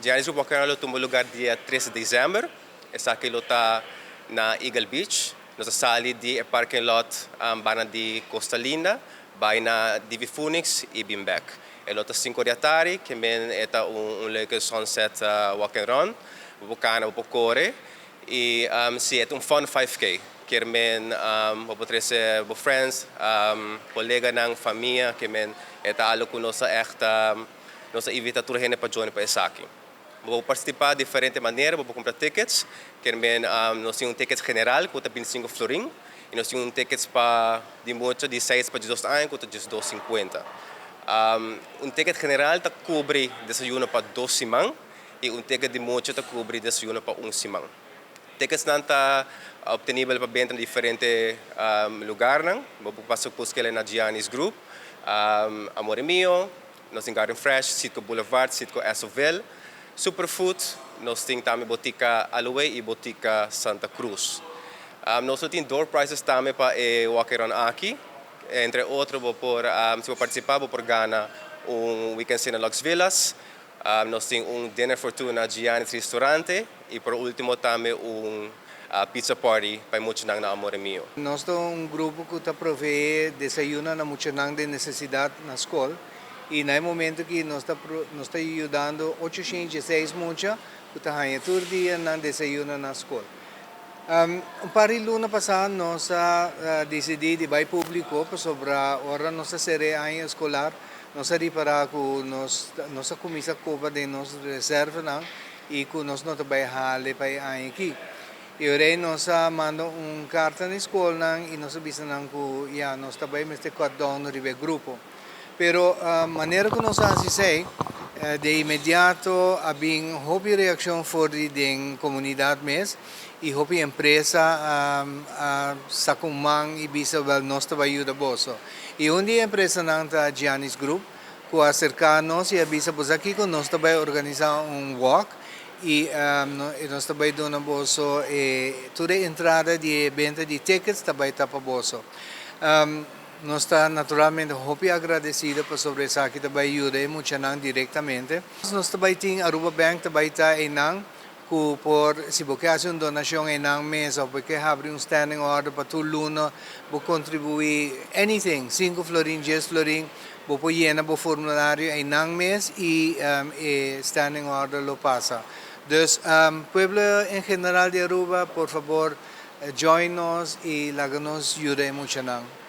Gianni's Group Walk and Run lo tuma lugar dia 3 di december. Esaki lo ta na Eagle Beach. Nos ta sali di e parking lot banda di Costa Linda, bay na Divi Phoenix y bin back. E lo ta 5 di atardi, kiermen e ta un leuke sunset walk and run. Bo cana, bo core. Y si, e ta un fun 5K. Kiermen bo trece bo friends, coleganan, famia, kiermen e ta algo cu nos echt nos invita tur hende pa join pa esaki. Bo participa di diferente manera, bo cumpra tickets, kiermen nos tin un ticket general cu ta 25 florin y nos tin un tickets pa di mucha di 6 pa 12 aña cu ta 2,50. Un ticket general ta cubri desayuno pa 2 siman y un ticket di mucha ta cubri desayuno pa un siman. Tickets nan ta obtenibel pa benta na diferente lugarnan. Bo pasa busca na Gianni's Group, Amore Mio, nos tin Garden Fresh, Citgo Boulevard, Citgo Essoville, Superfood, nos tin tambe Botica Aloe y Botica Santa Cruz. Nos tin door prizes tambe pa e walk run aki. Entre otro, bo por, si bo participa, bo por gana un weekend stay na Lux Villas. Nos tin un dinner for two na Gianni's Restaurante y por ultimo tambe un pizza party pa muchanan na Amore Mio. Nos ta un grupo cu ta provee desayuno na muchanan den necesidad na scol y na e momento cu nos ta yudando 806 mucha cu ta haya tur dia nan desayuno na scol. Un par di luna pasa nos a dicidi di bay publico sobre ora nos a sera aña escolar, nos a ripara cu nos a cuminsa coba den nos reservanan y cu nos no ta bay hale pa aña aki. Y awor nos a manda un carta na scol y nos a bisa nan cu ya nos ta bay mester cut down riba grupo. Pero manera cu nos a haci, de inmediato a bin hopi reaccion for di den comunidad mes y hopi empresa a saca un man y bisa, "Wel, nos ta bay yuda boso." Y un di e empresanan ta Gianni's Group, cu a acerca nos y a bisa, "Pues aki cu nos ta bay organisa un walk y nos ta bay duna boso tur entrada di benta di tickets ta bay ta pa boso." Nos ta naturalmente hopi agradecido pasobra esaki ta bay yuda muchanan directamente. Nos tambe tin Aruba Bank tambe ta einan cu por si bo haci un donacion einan mes of bo habri un standing order pa tur luna bo contribui anything, 5 florin, 10 florin, bo por yena bo formulario einan mes y e standing order lo pasa. Dus pueblo en general di Aruba, por fabor, join nos y laga nos yuda muchanan.